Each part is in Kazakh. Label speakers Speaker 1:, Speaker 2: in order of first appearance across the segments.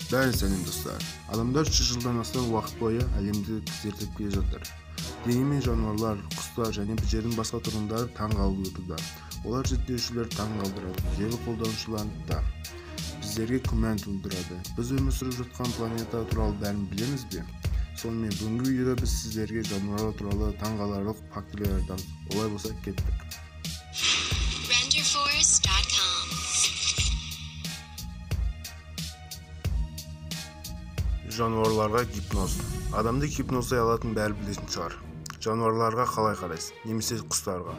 Speaker 1: Бәрі сәлем, достар. Адамдар 100 жылдан астам уақыт бойы әлемді зерттеп келе жатыр. Дегенмен жануарлар, құстар және жердің басқа тұрғындары таң қалдыруда. Олар зерттеушілер таң қалдырады, жер қолданушыларын да. Біздерге күмән тудырады. Біз өмір сүріп жатқан планета туралы бәрін білеміз бе? Сонымен бүгінгі видеода біз сіздерге жануарлар туралы таңғаларлық фактілер айтамыз. Олай болса кеттік.
Speaker 2: Renderforest.com.
Speaker 1: Жануарларға гипноз. Адамды гипноздай алатын бәрі білетін шығар. Жануарларға қалай қарайсыз? Немесе құстарға.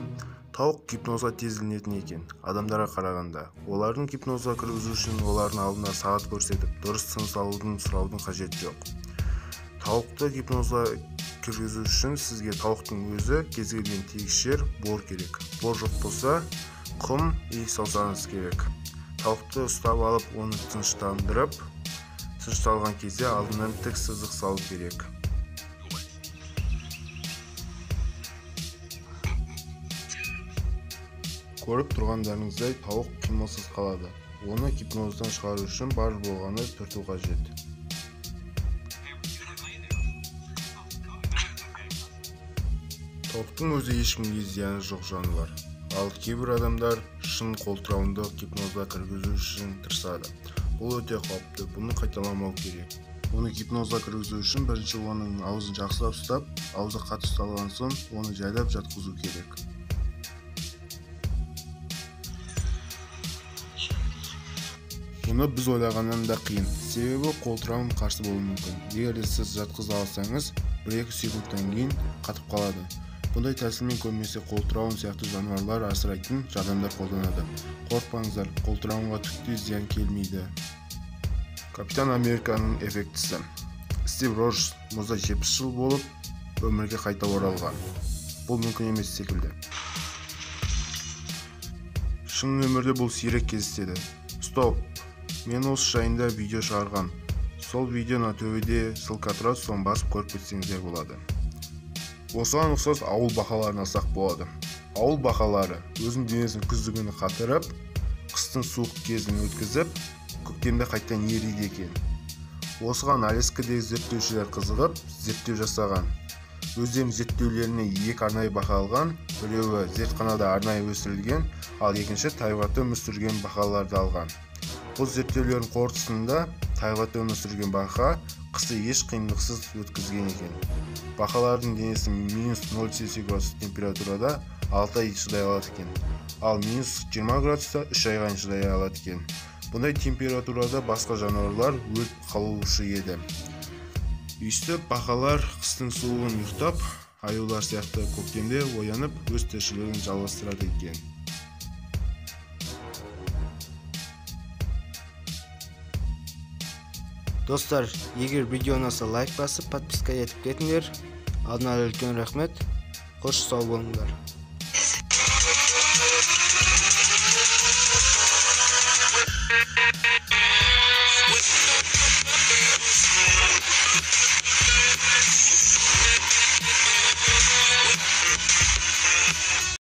Speaker 1: Тауық гипнозға тез ілінетін екен, адамдарға қарағанда. Олардың гипнозға кіргізу үшін олардың алдына сағат көрсетіп, дұрыс тыныс алудың сұраудың қажеті жоқ. Тауықты гипнозға кіргізу үшін сізге тауықтың өзі, кез келген тегіс жер, бор керек. Бор жоқ болса, құм и саусағыңыз керек. Тауықты ұстап алып, оны тыныштандырып, тынышталған кезде алдынан тік сызық салу керек. Көріп тұрғандарыңыздай тауық қимылсыз қалады. Оны гипноздан шығару үшін бар болғаны түрту қажет. Тауықтың өзі ешкімге зияны жоқ жануар. Ал кейбір адамдар шын қолтырауынды гипнозға кіргізу үшін тырысады. Бұл өте қауіпті, бұны қайталамау керек. Оны гипнозға кіргізу үшін бірінші оның аузын жақсылап ұстап, аузы қатты ұсталған соң оны жайлап жатқызу керек. Бұны біз ойлағаннан да қиын, себебі қолтырауын қарсы болуы мүмкін. Егер де сіз жатқыза алсаңыз, 1-2 секундтан кейін қатып қалады. Бұндай тәсілмен көбінесе қолтырауын сияқты жануарлар асырайтын адамдар қолданады. Қорықпаңыздар, қолтырауынға түк те зиян келмейді. Капитан Американың эффектісі. Стив Роджерс мұзда 70 жыл болып, өмірге қайта оралған. Бұл мүмкін емес секілді. Шын өмірде бұл сирек кездеседі. Стоп! Мен осы жайында видео шығарғам. Сол видеоны төбеде ссылка тұрады, соны басып көріп кетсеңіздер болады. Осыған ұқсас ауыл бақаларын алсақ болады. Ауыл бақалары өзінің денесін күздігіні қатырып, қыстың суық кезін өткізіп, көктемде қайтадан ериді екен. Осыған Аляскадегі зерттеушілер қызығып, зерттеу жасаған. Өздерінің зерттеулеріне екі арнайы бақа алған, біреуі зертханада арнайы өсірілген, ал екінші табиғатта өмір сүрген бақаларды алған. Бұл зерттеулердің қорытындысында табиғатта өмір сүрген бақа қысты еш қиындықсыз өткізген екен. Бақалардың денесі минус 0,8 градус температурада 6 ай шыдай алады екен, ал минус 20 градуста 3 айға шыдай алады екен. Бұндай температурада басқа жануарлар өліп қалушы еді. Өйстіп бақалар қыстың суығын ұйықтап, аюлар сияқты көктемде оянып өз тіршілігін жалғастырады екен.
Speaker 3: Достар, егер видео ұнаса лайк басып, подписка етіп кетіңдер. Алдын ала үлкен рахмет. Қош, сау болыңдар.